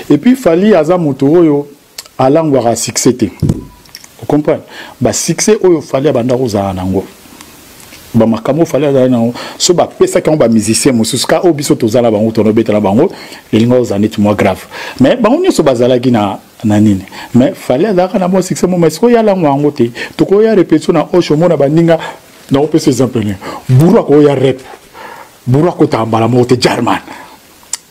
Et puis Fally aza moto oyo alangwaka succès te. Ocomprendre? Basuccès oyo Fally abanda kozala nango, bamakambo oyo Fally azala nango, so bapesaki yango bamusicien mosusu ka oyo biso tozala bango, tonobetela bango, elinga ozala neti mwa grave. Mais bango nyonso bazalaki na nini, mais Fally azalaka na mwa succès mo, mais sikoyo alangwa yango te. Tokoya répétition na osho, omona baninga, nakopesa exemple nini, buru akoya rep, buru akotaka mbala moko te. Jarman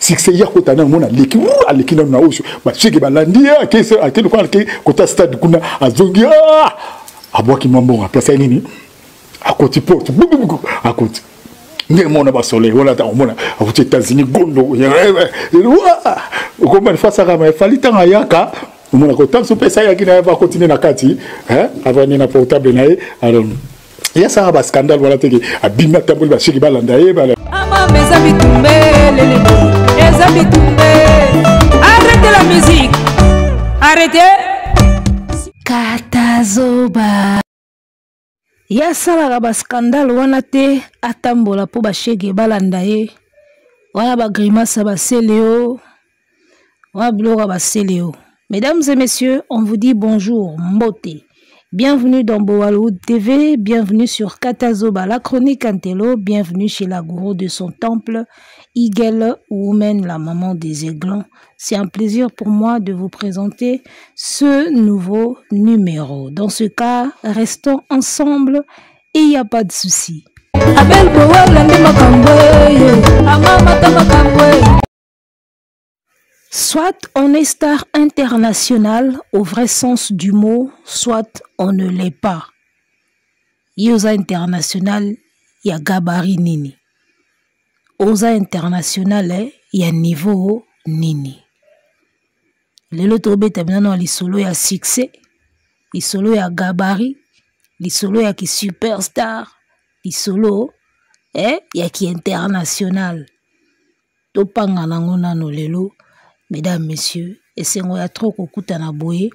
succès ye akota nano, mona aleki, aleki nano na osho, bashege balandi ye, ake lokola ake kota stade kuna, azongi, abwaki mwa mbongo, aplace ye nini, akoti porte, akoti ndenge mona basoleil wana, ntango omona akuti États-Unis, gondo okomani fasaka. Ma efali ntango ayaka, omona kota so mpe esayaki na ye, akoti nde na kati, avandi na portable na ye. Alors ye asalaka bascandale wana teke, abimi, atamboli, basheki balanda ye. Amama eza bitumbe, lele eza bitumbe. Arrêtez la musique, arrêtez. Katazoba ye asalaka bascandale wana te, atambola mpo bashege balanda ye wana, bagrimace ya baseleo wana, biloko ya baseleo. Mesdames et messieurs, on vous dit bonjour, mbote. Bienvenue dans Boalwood TV, bienvenue sur Katazoba, la chronique Antelo, bienvenue chez la gourou de son temple, Eagle Woman, la maman des aiglons. C'est un plaisir pour moi de vous présenter ce nouveau numéro. Dans ce cas, restons ensemble et il n'y a pas de souci. Abel Bowal nde makambo amamata makambo. Soit on est star international au vrai sens du mot, soit on ne l'est pas. Ye oza international ya gabarit nini? Oza international ya niveau nini? Lelo tobeta bino na lisolo ya succès, lisolo ya gabarit, lisolo ya ki superstar, lisolo ya ki international. Topanga nango nano lelo, mesdames, messieurs, esengo ya trop kokutana boye.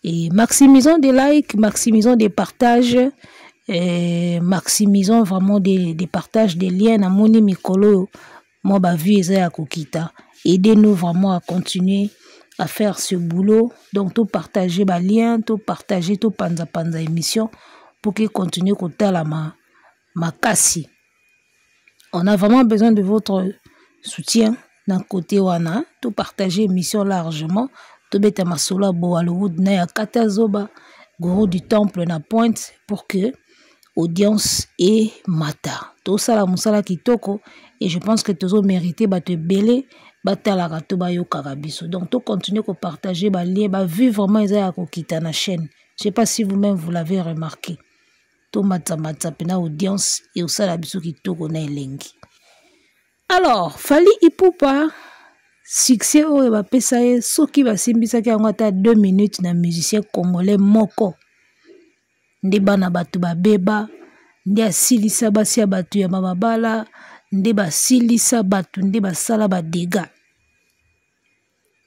Et maximisons des likes, maximisons des partages, et maximisons vraiment des partages, des liens. Namoni mikolo moi ba vue eza ya kokita. Aidez-nous vraiment à continuer à faire ce boulot. Donc tout partager ba lien, tout partager, tout panza panza émission pour qu'il continue kotala ma makasi. On a vraiment besoin de votre soutien d'un côté wana, tout partager émission largement, tout beta masolo ya Boalwood na ya Katazoba, gourou du temple na pointe, pour que audience et mata. Tout ça la musala kitoko, et je pense que tozo mérité bato ebele batalaka to bayokaka biso. Donc tout continuer ko partager ba lien, ba vue vraiment eza ya kokita na chaîne. Je sais pas si vous-même vous l'avez remarqué. Tomatsamatsa pena audience et osala biso kitoko na elengi. Alors Fally Ipupa, succès oyo bapesa ye, soki basimbisaki yango ata 2 minutes na musicien congolais moko, nde bana bato babeba, nde asilisa basi ya bato ya mababala, nde basilisa bato, nde basala ba dégâts.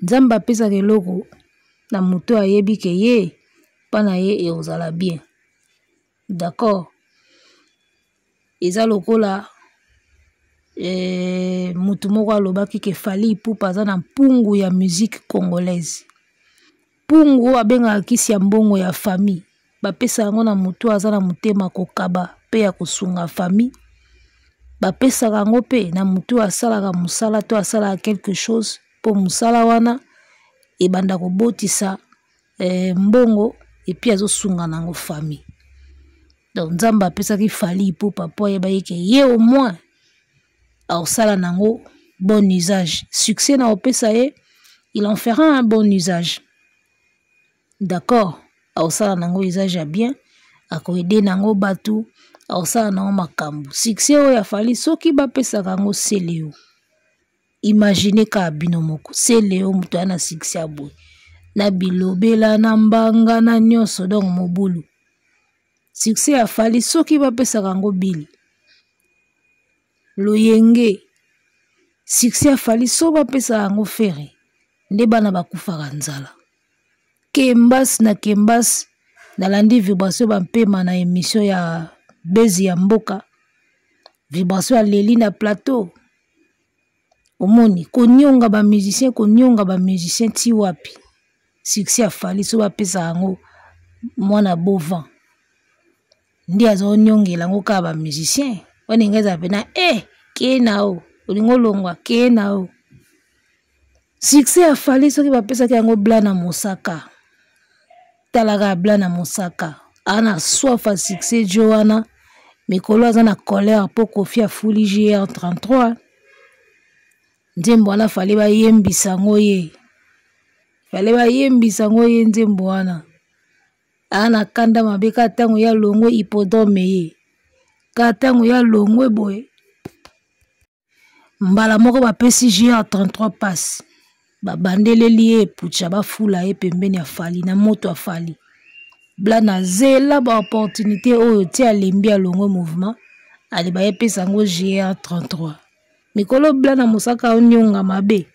Nzambe apesaka eloko na moto ayebi ke ye mpa na ye ekozala bien. D'accord, eza lokola motu moko alobaki ke Fally Ipupa aza na mpungu ya musique congolaise. Mpungu oyo abengaka kisi ya mbongo ya famille, bapesa yango na motu aza na motema kokaba pe ya kosunga famille. Bapesaka yango pe na motu asalaka mosala to asalaka quelque chose po mosala wana ebanda kobotisa mbongo et puis azosunga nango famille. Donc Nzambe apesaki Fally Ipupa po ayebaki ke ye au moins aosala nango bon usage. Succès na opesa ye, il en fera un bon usage. D'accord, aosala nango usage ya bien, akoede nango batu, aosala nango makambo. Succès oyo ya Fally soki bapesaka yango Celeo. Imaginez ka bino moko, Celeo moto aya na succès ya boye, na bilobela, na mbanga, na nyonso, donc mobulu. Succès ya Fally soki bapesaka yango Bill Loyenge, succès ya Fally soki bapesaka yango Ferre, nde bana bakufaka nzala. Kembas na Kembas, nalandi vibration ba mpema na émission ya Bezi ya mboka, vibration ya Leli na plateau. Omoni konionga ba musicien, konionga ba musicien ti wapi? Succès ya Fally so bapesa yango mwana beau vent nde azoniongela yango kaka ba musicien wana enga ezala mpena e eh, kee na o olingi olongwa kee na o. Succès ya Fally soki bapesaki yango Blana Mosaka, talaka Blana Mosaka aza na soif ya succès jo wana mikolo aza na colère mpo Koffi afuli JR33 nzembo wana Fally bayembisa yango ye, Fally bayembisa yango ye nzembo wana aza na kanda mabe kaka ntango ya longwe hippodrome ye, kaka ntango ya longwe boye mbala moko bapesi JR33 passe, babandeleli ye epucha, bafula ye pembeni ya Fally na moto ya Fally. Blana zela ba opportunité oyo ti alembi alongwe mouvement ali bayepesa yango JR33 mikolo Blana Mosaka onionga mabe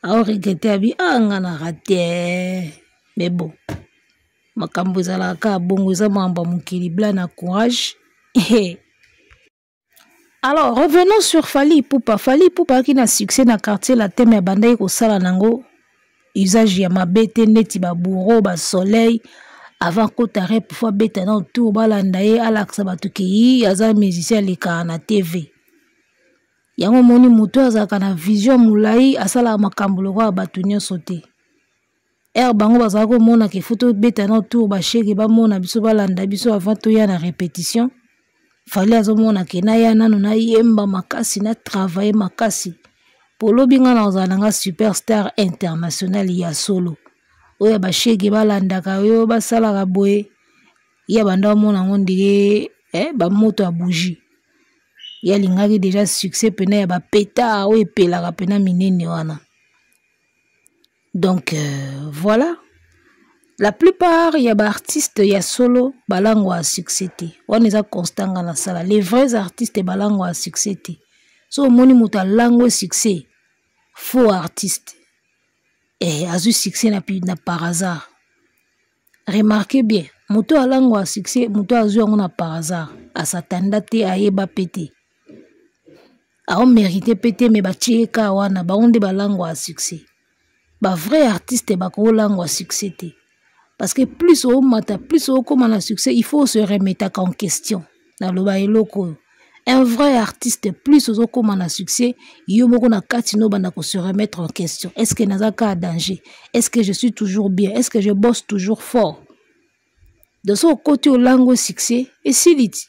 aoregrete abi ah nga na rate mais bon makambo ezalaka kaka bongo, eza makambo ya mokili. Blana courage. Alors revenons sur Fally Ipupa. Fally Ipupa aki na succès na quartier latin mais abandaki kosala nango usage ya mabe te neti ba bourreau ba soleil avant kota rep faut abeta na tour balanda ye alakisa bato ke yi aza musicien alekaka na TV. Yango omoni moto azalaka na vision molai asalaka makambo lokola bato nyonso te. Heure bango bazalaka komona ke faut tobeta na tour bashege bamona biso balanda biso avant toya na répétition. Fally azomona ke naya nanu nayemba makasi na travailler makasi po lobi nga na kozala nanga superstar international ya solo oyo ya bashege balandaka yo basalaka boye ye abanda omona yango ndenge bamoto ya bougie ye alingaki deja succès pena ya bapeta oyo epelaka pena minene wana. Donc voilà, la plupart ya ba artistes ya solo balangwa ya succès te, wana eza constat nga nasala. Les vrais artistes balangwa ya succès te. So omoni moto alangwe succès, faux artiste azwi succès na par hasard. Remarquez bien, moto alangwa ya succès, moto azwi yango na par hasard, asatanda te, ayeba pe te, aomérite pe te, mais batie ye kaka wana, bango nde balangwa ya succès. Ba vrai artiste bakolangwa succès te, parce que plus omata, plus okoma na succès, il faut se remettre en question. Naloba eloko oyo, un vrai artiste plus ozokoma na succès, yo moko na kati no banda ko se remettre en question. Est-ce que naza ka danger? Est-ce que je suis toujours bien? Est-ce que je bosse toujours fort? Donc so okoti olango succès esiliti,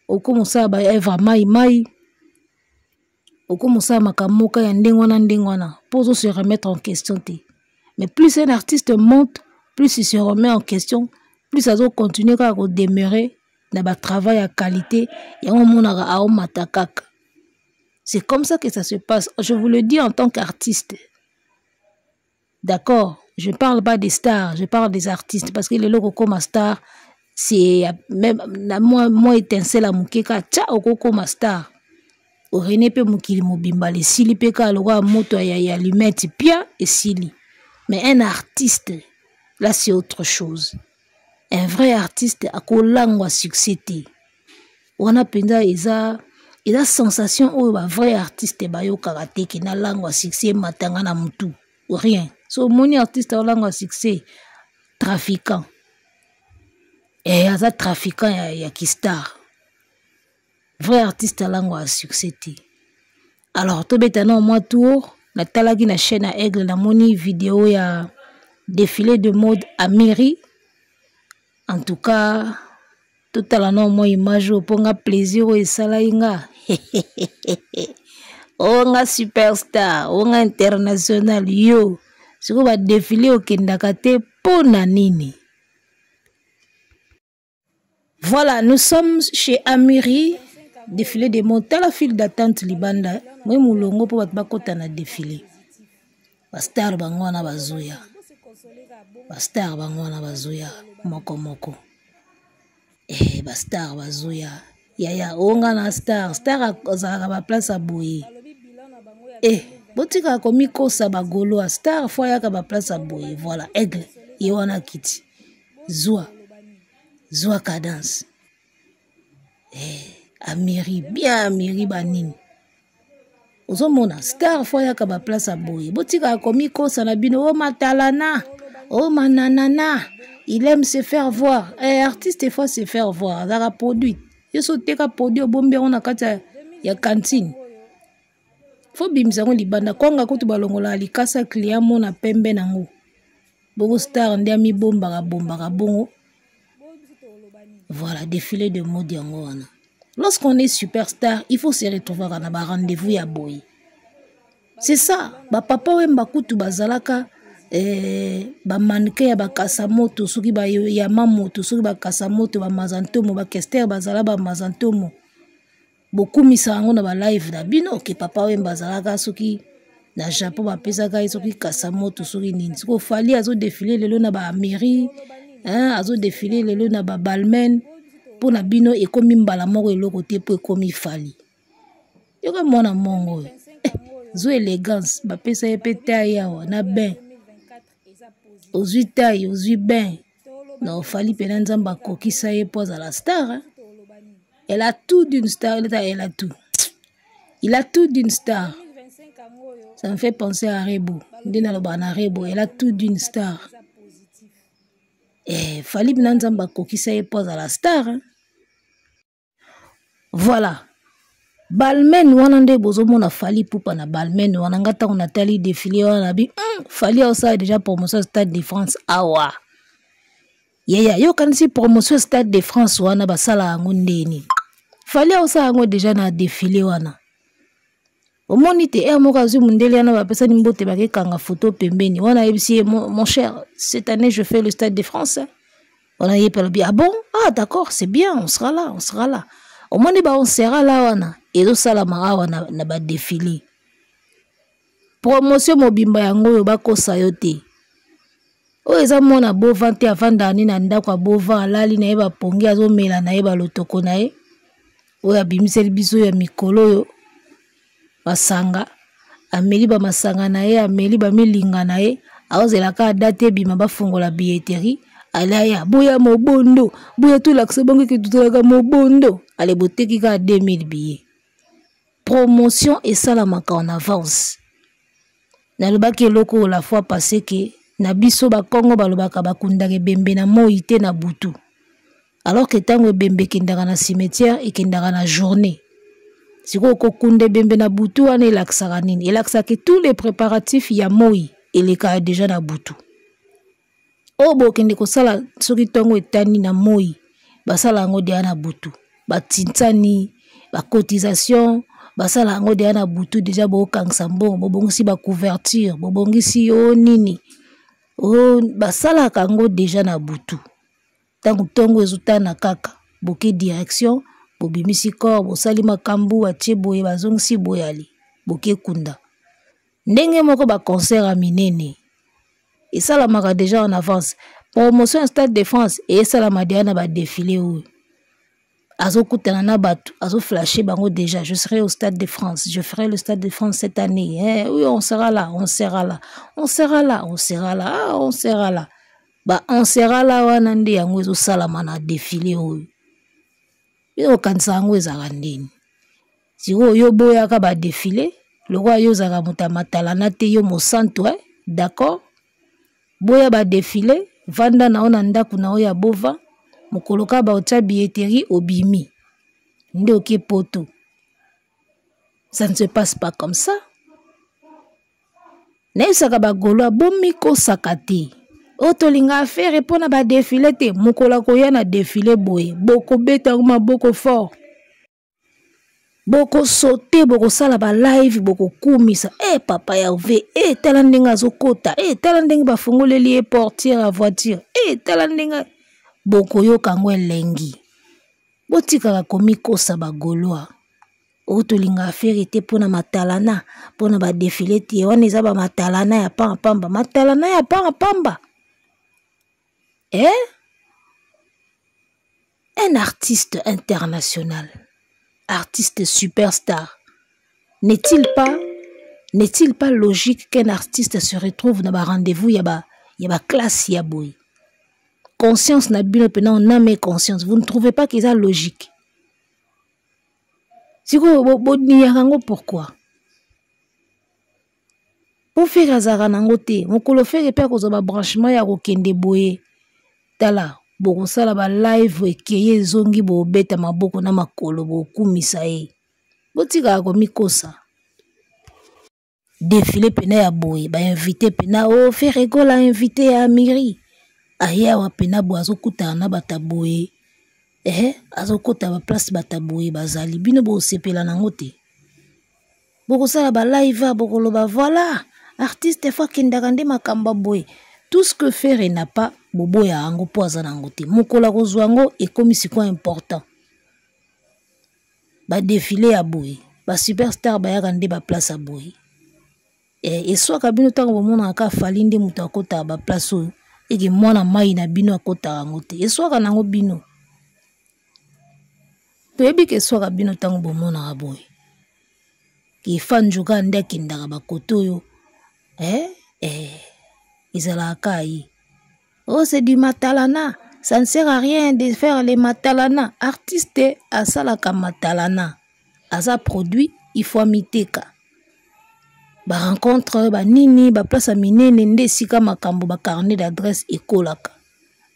okomosala ba œuvre mai mai, okomosala makambo moko ya ndenge wana ndenge wana, po ozo se remettre en question te. Mais plus un artiste monte, plus il se remet en question, plus azo continuer kaka ko demeurer na ba travail ya qualité, yango omonaka aomata kaka. C'est comme ça que ça se passe. Je vous le dis en tant qu'artiste. D'accord, je parle pas des stars, je parle des artistes, parce que les locaux comme star, c'est même na moi moi étincelle à mukeka tcha oko comme star. Orene pe mokili mobimba le sili pe ka lokwa moto ya ya allumette pia et sili. Mais un artiste, là c'est autre chose. Un vrai artiste akolangwa succès te. Wana penza eza eza sensation oyo ba vrai artiste bayokaka te ke nalangwa succès matanga na mutu. Rien. So moni artiste alangwa succès trafiquant. Aza trafiquant ya ki star. Vrai artiste alangwa succès te. Alors tobeta na mwa tour, natalaki na chaîne ya Aigle, namoni vidéo ya défilé de mode Amiri. En tout cas, totala na mwa image oyo mpo nga plaisir oyo esalaki nga. O nga superstar, o nga international yo. Sikoyo ba défilé okendaka te mpo na nini? Voilà, nous sommes chez Amiri, défilé de mode. Tala file d'attente libanda, moi mulongo po bato bakota na défilé. Ba star bango wana bazoya. Ba star bango wana bazoya moko moko. Ba star bazoya. Yaya, onga na star, star azalaka ba place ya boye. Botika komikosa ba golois, star fo ayaka ba place ya boye. Voilà, aigle, ye wana kiti. Zwa. Zwa cadence. Amiri, bien Amiri banini. Ozomona star fo ayaka baplace ya boye. Botikaka komikosa na bino, o matalana, o mananana, il aime se faire voir. Eh, artiste faut se faire voir, azalaka produit. Yo so oteka produit obombi yango na kati ya cantine. Fo bimisa yango libanda. Kwanga kutu balongolaka likasa client mona pembe nango. Bongo star nde amibombaka bombaka bongo. Voilà, défilé de mode yango wana. Lorsqu'on est superstar, il faut se retrouver na ba rendez-vous ya boye. C'est ça, ba papa wemba kutu bazalaka ba mannequin ya ba kasamoto, soki ba ya mamoto, soki ba kasamoto, ba mazantomo, ba kester bazala ba mazantomo. Bokumisa yango na ba live na bino ke papa wemba azalaka soki na Japon bapesaka ye soki kasamoto soki nini. Soki Fally azo défiler lelo na ba Amérique, hein, azo défiler lelo na ba Balmain, mpo na bino ekomi mbala moko eloko te mpo ekomi Fally. Yoka mwana mongo oyo. Zo élégance, bapesa ye pe taille awa na bain. Ozwi taille, ozwi bain. Na Fally pena Nzambe akokisa ye mpo azala star, hein? Elle a tout d'une star, elle a tout. Il a tout d'une star. Ça me fait penser à Rebo. Ndena loba na Rebo, elle a tout d'une star. Eh, Fally pena Nzambe akokisa ye mpo azala star, hein? Voilà. Balmain wana nde bozomona Fally Ipupa na Balmain wana. Nga ntango natali défilé wana bi, Fally aosala déjà promotion Stade de France awa. Yaya, yo kanisi promotion Stade de France wana basala yango ndeni. Fally aosala yango déjà na défilé wana. Omoni te air moko azwi mundele wana bapesani mbote bakekanga photo pembeni. Wana ayebisi ye, mon cher, cette année je fais le Stade de France. Wana ye pe alobi, ah bon? Ah d'accord, c'est bien, on sera là, on sera là. Omoni ba on sera là wana, ezosalama awa na ba défilé. Promotion mobimba yango oyo bakosa yo te. Oyo eza mwana bovan te, avandaka ni na ndako ya bovan, alali na ye bapongi, azomela na ye balotoko na ye. Oyo abimiseli biso ya mikolo oyo masanga, ameli ba masanga na ye, ameli ba milinga na ye, aozela kaka date ebima bafongola billetterie, alaya boya mobondo, boya tolakisa bango eke tozalaka mobondo, ale boteki kaka 2000 billets. Promotion esalamaka en avance. Nalobaki eloko oyo la fois passée ke na biso ba Kongo balobaka bakundaka ebembe na moi te na butu. Alors que tango ebembe ekendaka na cimetière, ekendaka na journée. Sikoyo kokunda ebembe na butu wana elakisaka nini? Elakisaka ke tous les préparatifs ya moi elekaka déjà na butu. Oyo bokende kosala soki ntongo etani na moi, basala yango deja na butu. Batinsani, ba cotisation, basala yango deja na butu, deja bokangisa mbongo, bobongisi ba couverture, bobongisi o nini. O basalaka yango deja na butu. Tango ntongo ezotana kaka, boke direction, bobimisi corps, bosali makambo, batie boye, bazongisi boye, ali, boke kunda. Ndenge moko ba concert ya minene esalamaka déjà en avance. Promotion ya Stade de France esalama déjà na ba défilé oyo. Azokutana na bato, azoflasher bango déjà. Je serai au Stade de France, je ferai le Stade de France cette année. Eh, oui, on sera là, on sera là, on sera là, on sera là, ah, on sera là. Ba on sera là wana nde yango ezosalama na défilé oyo. Bino kokanisa yango ezalaka ndeni. Sikoyo yo boyaka ba défilé, lokola yo ozalaka moto ya matalana te, yo mosantu, eh? D'accord? Boya ba défilé, vanda na yo na ndako na yo ya bova, mokolo kaka ba otia billetterie obimi. Nde oke poto. Ça ne se passe pas comme ça. Nayebisaka ba Gaulois, bomikosaka te. Oyo tolinga affaire mpo na ba défilé te, mokolo akoya na défilé boye, bokobeta yango maboko fort. Bokosote, bokosala ba live, bokokumisa. Eh, papa Hervé, eh, tala ndenge azokota, eh, tala ndenge bafongoleli ye portière ya voiture, eh, tala ndenge bokoyoka yango elengi. Botikaka komikosa ba Gaulois. Oyo tolinga affaire te mpo na matalana, mpo na ba défilé te. Wana eza ba matalana ya pamba pamba, matalana ya pamba pamba. Eh? Un artiste international, artiste superstar, n'est-il pas logique qu'un artiste se retrouve dans ba rendez-vous ya ba, ya ba classe ya boye? Conscience na bino pena, on a mes conscience. Vous ne trouvez pas que ça logique? Sikoyo, bo, bo, ni yango pourquoi? Mpo Ferre azalaka nango te. Mokolo Ferre mpe akozwa babranchement ya kokende boye, tala bokosala ba live ekeye ezongi, bobeta maboko na makolo, bokumisa ye. Botikaka komikosa. Défilé pena ya boye, ba invité pena, oh Ferre Gola invité ya Amiri. Aye awa pena boye azokutana na bato boye. Azokota ba place bato boye bazali. Bino bosepela nango te. Bokosala ba live, bokoloba voilà, artiste fo akendaka nde makambo boye. Tout ce que Ferre n'a pas, boboya yango po aza nango te. Mokolo akozwa yango ekomi sikoyo important. Ba défilé ya boye, ba superstar bayaka nde ba place ya boye. Eswaka bino ntango bomonaka ka Fally nde moto akotaka ba place oyo, eke mwana mai na bino akotaka yango te. Eswaka nango bino. Toyebi ke eswaka bino ntango bomonaka boye. Ke Fanjoka nde akendaka ba kote oyo. Ezalaka ka ye. Oh, c'est du matalana. Ça ne sert à rien de faire les matalana. Artiste asalaka matalana. Aza produit, il faut amiteka. Ba rencontre, ba nini, ba place ya minene nde esika makambo ba carnet d'adresse ekolaka.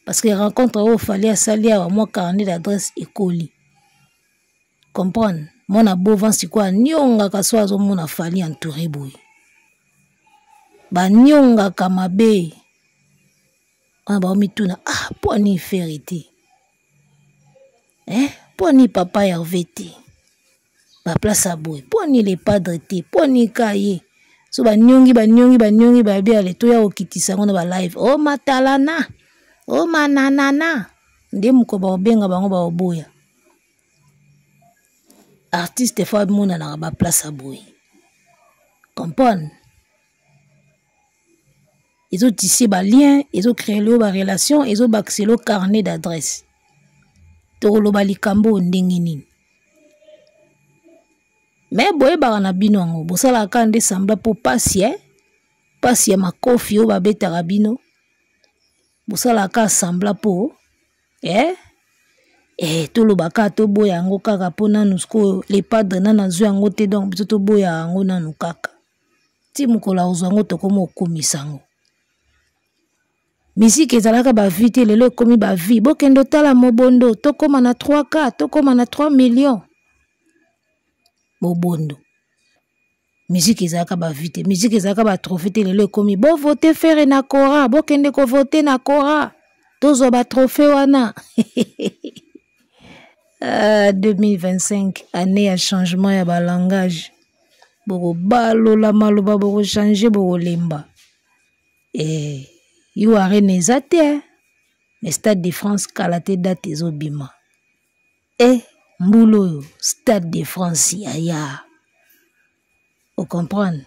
Parce que rencontre oyo Fally asali awa, mwa carnet d'adresse ekoli. Comprendre? Mwana bovan sikoyo anyongaka so azomona Fally entouré boye. Banyongaka mabe. Wana baomituna, ah, mpo ani Ferre te? Mpo ani papa Hervé te? Ba place ya boye, mpo ani le padre te? Mpo ani ka ye? So banyongi, banyongi, banyongi, babi ale toya kokitisa yango na ba live. Oh matalana, oh mananana. Nde moko baobenga bango baoboya. Artiste fo amonanaka ba place ya boye. Comprendre? Ezo tisser ba lien, ezo créer lo ba relation, ezo bakisela lo carnet d'adresse. Tokoloba likambo ndenge nini? Mais boyebaka na bino yango, bosalaka kaka nde semblant po pasi, Pasi ya makofi oyo babetaka bino. Bosalaka kaka semblant po, toloba kaka toboya yango kaka po nanu sikoyo le padre nanu azwi yango te, donc biso toboya yango nanu kaka. Ti mokolo akozwa yango tokoma okumisa yango. Musique ezalaka ba vie te, lelo ekomi ba vie. Bokende otala mobondo, tokóma na 3K, tokóma na 3 millions. Mobondo. Musique ezalaka ba vie te, musique ezalaka ba trophée te, lelo ekomi bo voter Ferre na Kora, bokende ko voter na Kora. Tozwa ba trophée wana. 2025, année ya changement ya ba langage. Boko balola maloba, boko changer, boko lemba. Yo arena eza te, mais Stade de France kala te date ezobima. Mbula oyo Stade de France yaya. O comprendre?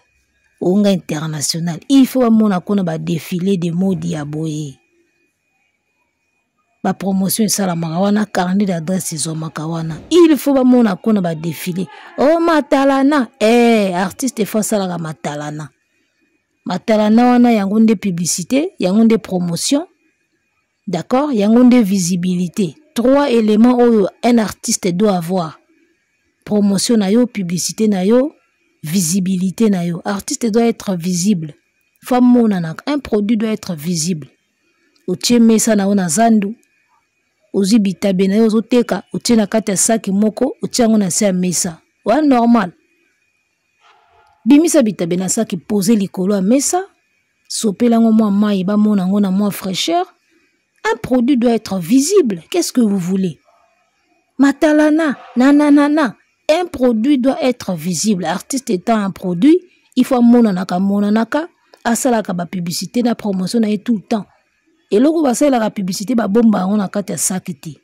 Onga international. Il faut bamona kuna ba défilé de mode ya boye. Ba promotion esalamaka wana, carnet d'adresse ezwamaka wana. Il faut bamona kuna ba défilé. Oh matalana, artiste faut asalaka matalana. Matalana wana yango nde publicité, yango nde promotion. D'accord? Yango nde visibilité. 3 éléments oyo un artiste doit avoir. Promotion na yo, publicité na yo, visibilité na yo. Artiste doit être visible. Faut monana, un produit doit être visible. Otie mesa na yo na zandu, ozwi bitabe na yo ozoteka, otie na kati ya saki moko, otie yango na se ya mesa. Wa normal. Bimisa bitabe na saki, poser likolo ya mesa, sopela yango mwa mai, bamona yango na mwa fraîcheur. Un produit doit être visible. Qu'est-ce que vous voulez? Matalana, nananana. Un produit doit être visible. Artiste étant un produit, il faut monanaka, monanaka, asalaka ba publicité na promotion na ye tout le temps. Eloko basalelaka publicité ba bomba yango na kati ya sac te.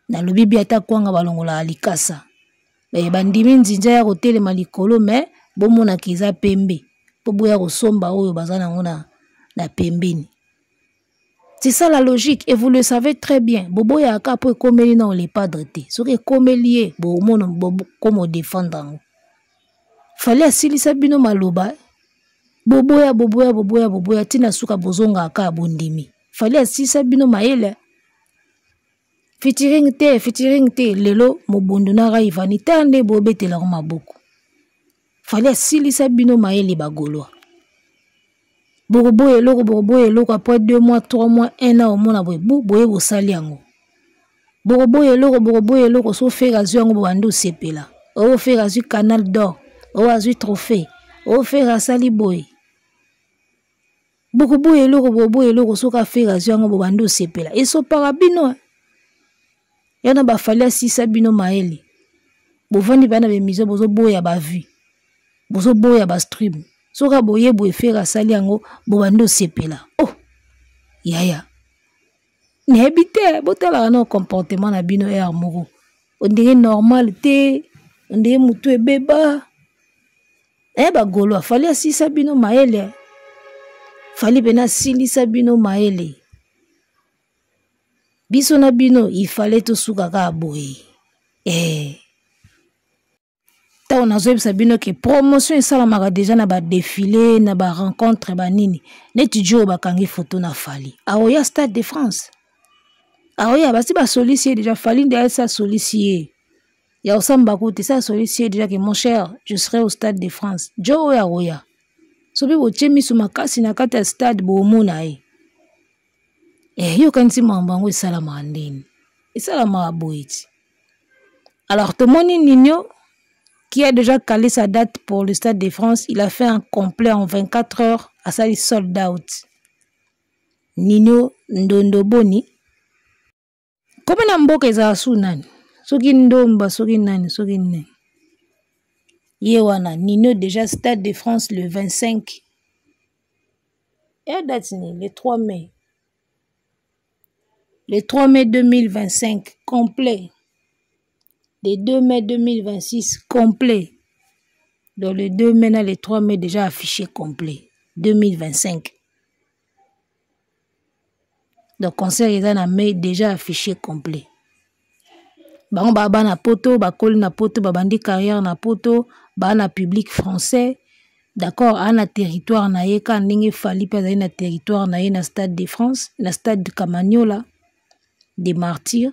Nalobi bi ata kwanga balongolaka likasa. Bandimi nzinza ya kotelema likolo, mais bomonaka eza pembe. Po boya kosomba oyo baza nango na pembeni. C'est ça la logique, et vous le savez très bien. Bobo ya ka po ekomeli na le padre te. Soki ekomeli ye, bo mono bo komo défendre yango. Fallait asilisa bino maloba. Bobo ya, bobo ya, bobo ya, bobo ya, tina suka bozonga ka bondimi. Fallait asilisa bino mayele. Featuring te, featuring te, lelo mobondo na Rayvanny tande bobetela ko maboko. Fally asilisa bino mayele ba Gaulois. Bokoboya eloko, bokoboya eloko après 2 mois, 3 mois, 1 an omona boye bu boye bosali yango. Bokoboya eloko, bokoboya eloko so Ferre azwi yango bobandi osepela. Oh Ferre azwi Canal d'or, oh azwi trophée, oh Ferre asali boye. Bokoboya eloko, bokoboya eloko soki Ferre azwi yango bobandi osepela. Esopaka bino. Yana ba Fally asisa bino mayele. Bovandi bana ba émission bozoboya ba vue. Bozoboya ba stream. Soki boye boye Ferre asali yango bobandi osepela. Oh yaya. Nayebi te botalaka na comportement na bino heure moko. Ondenge normal te, ondenge mutu ebeba. Eh ba Gaulois, Fally asisa bino mayele. Fally pena asilisa bino mayele. Biso na bino il fallait tosuka kaka boye. Eh. Ntango nazoyebisa bino ke promotion esalamaka deja na ba défilé, na ba rencontre ba nini. Neti jour bakangi photo na Fally. Aoya Stade de France. Aoya basi basolisi ye deja Fally nde ayesi asolisi ye. Ya osamba kuti sa asolisi ye deja ke mon cher, je serai au Stade de France. Jo oyo aoya. Soki botie miso makasi na kati ya stade bomona ye. Eh, yo okanisi makambo yango esalamaka ndeni? Esalamaka boye ti. Alors tomoni Ninho qui a déjà calé sa date pour le Stade de France, il a fait un complet en 24 heures, asali sold out. Ninho Ndondo Boni. Komi na mboka ezala su nani? Soki ndomba, soki nani, soki nini. Ye wana Ninho déjà Stade de France le 25. Ya date ni le 3 mai. Le 3 mai 2025 complet. Le 2 mai 2026 complet. Donc le 2 mai na le 3 mai déjà affiché complet 2025. Donc concert eza na mai déjà affiché complet. Bango ba bana poto, bakoli na poto, babandi carrière na poto, ba na public français. D'accord, a na territoire na ye ka ndenge Fally pe azali na territoire na ye na Stade de France, na Stade de Kamanyola des Martyrs.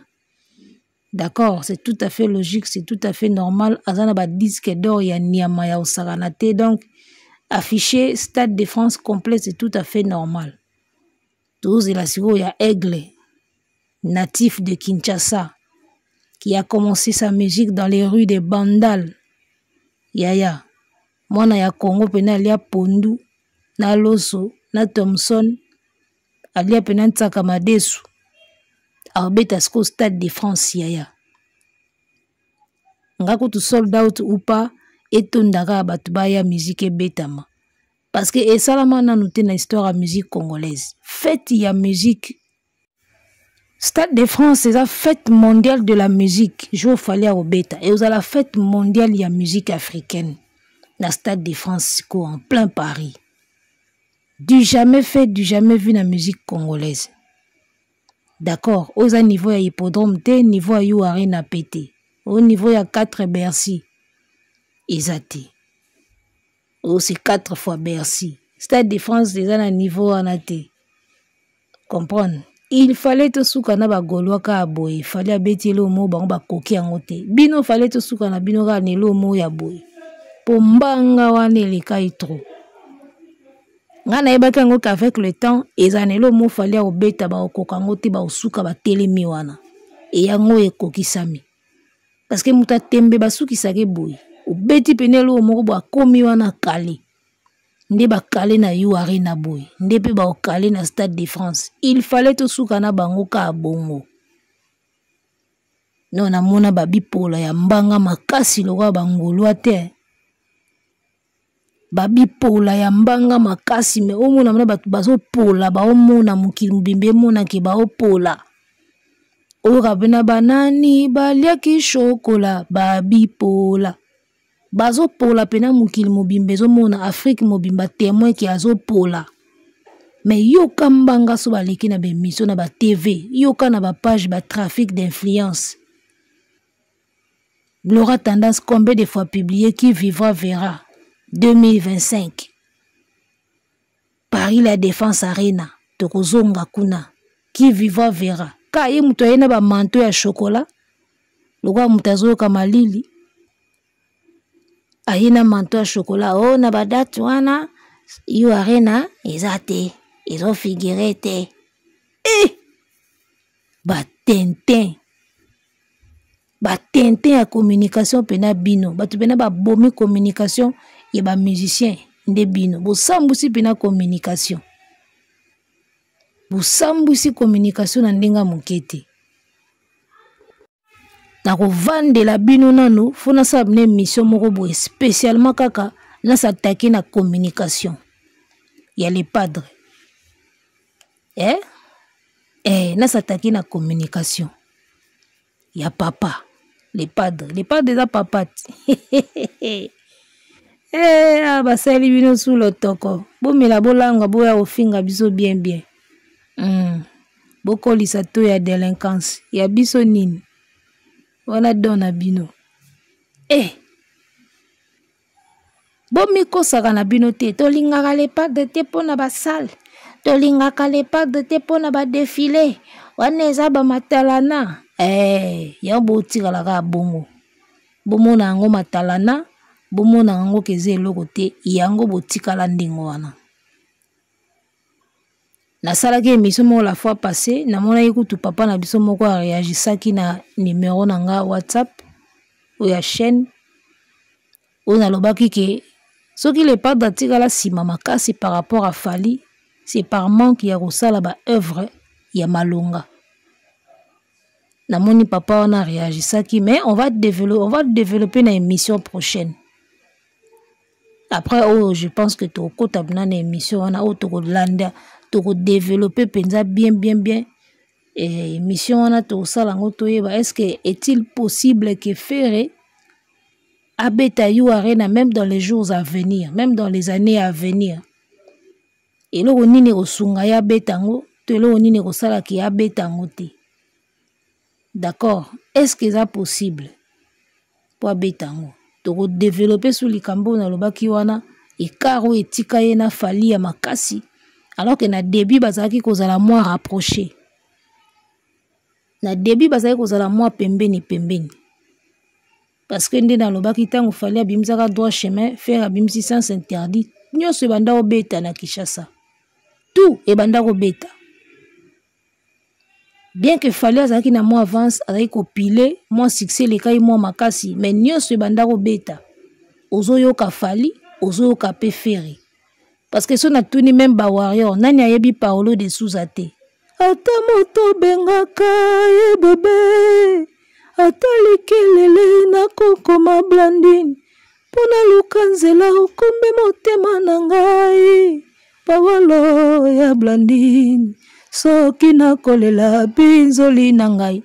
D'accord, c'est tout à fait logique, c'est tout à fait normal. Aza na ba disque d'or ya nyama ya osakana te, donc afficher Stade de France complet, c'est tout à fait normal. Tozela sikoyo ya Aigle, natif de Kinshasa, qui a commencé sa musique dans les rues de Bandal. Yaya, mwana ya Congo pena alia pondu na loso na Thomson, alia pena ntsaka madesu. Abeta sikoyo Stade de France yaya. Nga kutu sold out ou pas, etondaka bato baya musique ebetama. Parce que esalama nanu te na histoire ya musique congolaise. Fête ya musique Stade de France eza fête mondiale de la musique. Jour Fally akobeta et ozala fête mondiale ya musique africaine na Stade de France siko en plein Paris. Du jamais fait, du jamais vu na musique congolaise. D'accord, oza niveau ya hippodrome te, niveau ya U Arena PT. Au niveau ya 4 Bercy. Eza te. Oh, c'est 4 fois Bercy. Stade de France eza na niveau wana te. Comprendre? Il fallait tosuka na ba Gaulois kaka boye. Fallait abeti eloko moko bango bakoki yango te. Bino fallait tosuka na bino kaka na eloko moko ya boye. Po mbanga wana elekai trop. Nga nayebaki yango qu'avec le temps eza na eloko moko fallait akobeta bakokoka yango te, bakosuka batelemi wana. E yango ekokisami. Parce que moto atembe basukisaka boye. Obeti pene eloko moko bo akomi wana kale. Nde bakale na U Arena boye, nde pe bakale na Stade de France. Il fallait tosuka na bango ka bongo. Non, namona ba bipola ya mbanga makasi lokola ba Ngolwa te. Ba bipola ya mbanga makasi, mais omona mona bato bazopola, baomona mokili mobimba emona ke baopola. Oyoka pena banani baliaki chocolat, ba bipola. Bazopola pena mokili mobimba ezomona, Afrique mobimba témoin ke azopola. Mais yoka mbanga so baleki na ba émission na ba TV, yoka na ba page ba trafic d'influence. Laura Tendance combien de fois publié, qui vivra verra 2025. Paris la Défense Arena, tokozonga kuna. Qui vivra verra. Ka ye moto aye na ba manteau ya chocolat, lokola moto azoyoka malili. Aye na manteau ya chocolat o oh, na badate wana U Arena eza te, ezofigure te. Eh! Batintin, batintin ya communication mpena bino bato mpena babomi communication ya bamusicien nde bino bosambwisi mpena communication, bosambwisi communication na ndenge ya moke te. Nakovandela bino nanu fo nasala bino émission moko boye spécialement kaka nasatake na communication ya le padre eh? Eh, nasatake na communication ya papa le padre. Le padre eza papa ti. Eh, basali bino su lotoko, bomela bolangwa boya kofinga biso bien bien. Bokolisa to ya délinquance ya biso nini wana don na bino. Eh, bomikosaka na bino te, tolingaka le padre te mpo na basale, tolingaka le padre te mpo na badefile wana eza bamatalana. Eh, yango botikala kaka bongo, bomona yango matalana, bomona yango ke eza eloko te, yango botikala ndenge wana. Nasalaki émission moko la fois passée, namonaki kutu papa na biso moko areagisaki na numero na nga WhatsApp oyo ya chaîne oyo nalobaki ke soki le padre atikala nsima makasi par rapport à Fally, c'est par manque ya kosala ba œuvre ya malonga. Namoni papa wana areagisaki, mais on va développer na émission prochaine. Après oyo je pense que tokota na émission wana oyo tokolanda, tokodévelopper mpenza bien bien bien. Et émission wana tokosala yango toyeba est-ce que est-il possible que Ferre abeta U Arena même dans les jours à venir, même dans les années à venir. Eloko nini ekosunga ye abeta yango to eloko nini ekosalaka ye abeta yango te. D'accord, est-ce que eza possible po abeta yango? Tokodévelopper sur likambo oyo nalobaki wana, écart oyo etika ye na Fally ya makasi, alors que na début bazalaki kozala moins rapproché. Na début bazalaki kozala moins pembeni pembeni. Parce que nde nalobaki ntango Fally abimisaka droit chemin, Ferre abimisi sens interdit, nyonso ebanda kobeta na Kinshasa. Tout ebanda kobeta. Bien que Fally azalaki na mwa avance, azalaki kopile, mwa succès elekaki mwa makasi, mais nyonso ebanda kobeta. Ozoyoka Fally, ozoyoka pe Ferre. Parce que so natuni même ba warrior, nani ayebi Paolo de Souza te? Ata moto bengaka ye bebe, ata likelele nakokoma Blandine, mpo naluka nzela okombe motema na ngai. Paolo ya Blandine, soki nakolela binzoli na ngai.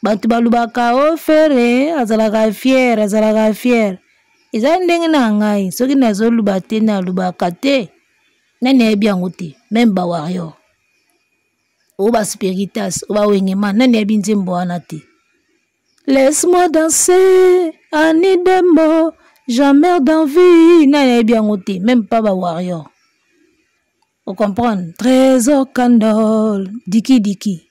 Bato balobaka o Ferre azalaka fier, azalaka fier. Eza ndenge na ngai, soki nazoluba te nalobaka te, nani ayebi yango te, même ba warrior o ba spiritas o ba wengema, nani ayebi nzembo wana te. Laisse-moi danser, Annie Dembo, jamais d'envie, nani ayebi yango te, même pas ba warrior. Vous comprenez? Trésor Candole, Diki Diki.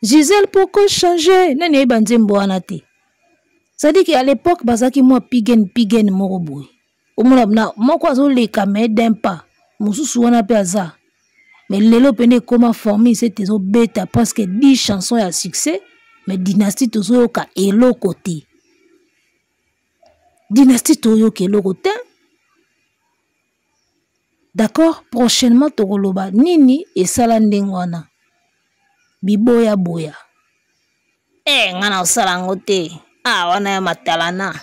Gisèle, pourquoi changer? Nani ayebi nzembo wana te. C'est-à-dire qu'à l'époque, bazaki mwa pigen pigen moko boye. Omona na moko azoleka mais d'un pas. Mosusu wana pe aza. Mais lelo pene ekoma formé, c'est ezobeta presque 10 chansons ya succès, mais dynastie tozoyoka eloko te. Dynastie toyoka eloko te. D'accord, prochainement tokoloba nini esala ndenge wana. Biboya boya. Eh, nga na osala yango te. Ah, wana ya matalana.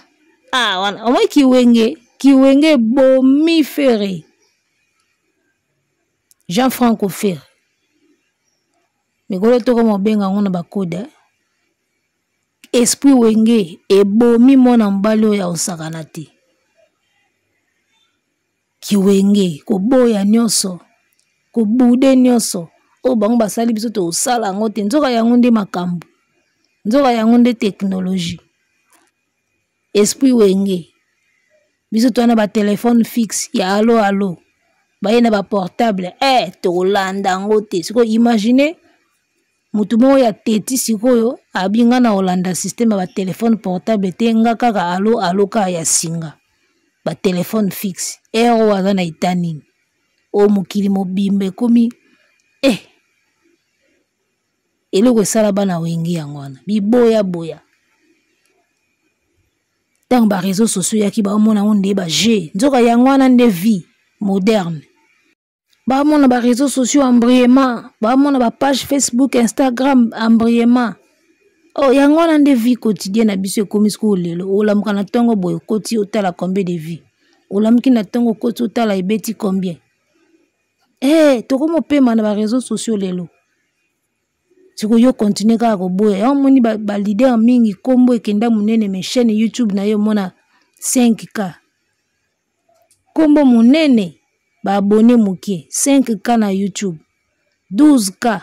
Ah, wana. Omoi kiwenge, kiwenge bomi Ferre. Jean-Franco Ferre. Mikolo tokoma obenga yango na bakode. Esprit wenge ebomi mwana mobali oyo osakana te. Kiwenge koboya nyonso, kobude nyonso oyo bango basali biso tosala yango te. Nzoka yango nde makambo, nzoka yango nde technologie. Esprit wenge biso toza na ba téléphone fixe ya allo allo, baye na ba portable, tokolanda yango te. Sikoyo imagine motu moko ya teti sikoyo abi nga na kolanda système ya ba téléphone portable te, nga kaka allo allo kaka ya singa. Batelefone fixe ere oyo aza na eta nini? Oyo mokili mobimba ekomi eh, eloko esala bana Wenge yango wana biboyaboya. Ntango bareseau sociaux eyaki, baomona yango nde baje, nzoka yango wana nde vie moderne. Bamona bareseau sociaux embrayement, bamona bapage Facebook, Instagram embrayement. Oh, yango wana nde vie quotidienne na biso ekomi sikoyo. Lelo olamuka na ntongo boye, okoti otala combien de vie. Olamuki na ntongo, okoti otala ebeti combien. Eh, tokomopema na bareseau sociaux lelo. Sikoyo yo continue kaka koboya yango. Omoni baleader ba mingi, nkombo ekenda monene, mais chaîne YouTube na ye omona 5K. Nkombo monene, baabone moke, 5K na YouTube, 12K.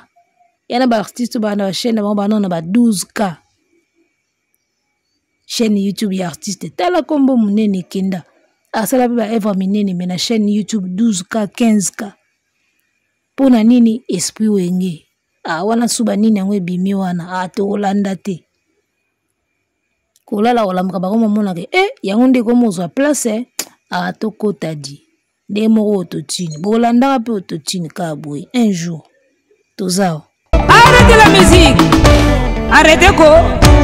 Ya na baartiste baa na bachaîne na bango, bana na ba 12K chaîne YouTube ya artiste. Tala nkombo monene ekenda, asala mpe baevre minene, me na chaîne YouTube 12K, 15K. Mpo na nini? Esprit Wenge. Ah, wana suba nini yango ebimi wana? Ah, tokolanda te. Kolala, kolamuka, bango mamonaka e yango nde ekomozwa place. Ah, tokota di nde moko autotune, bolandaka mpe autotune kaka boye. Un jour toza Arrêtez la musique. Arrêtez ko.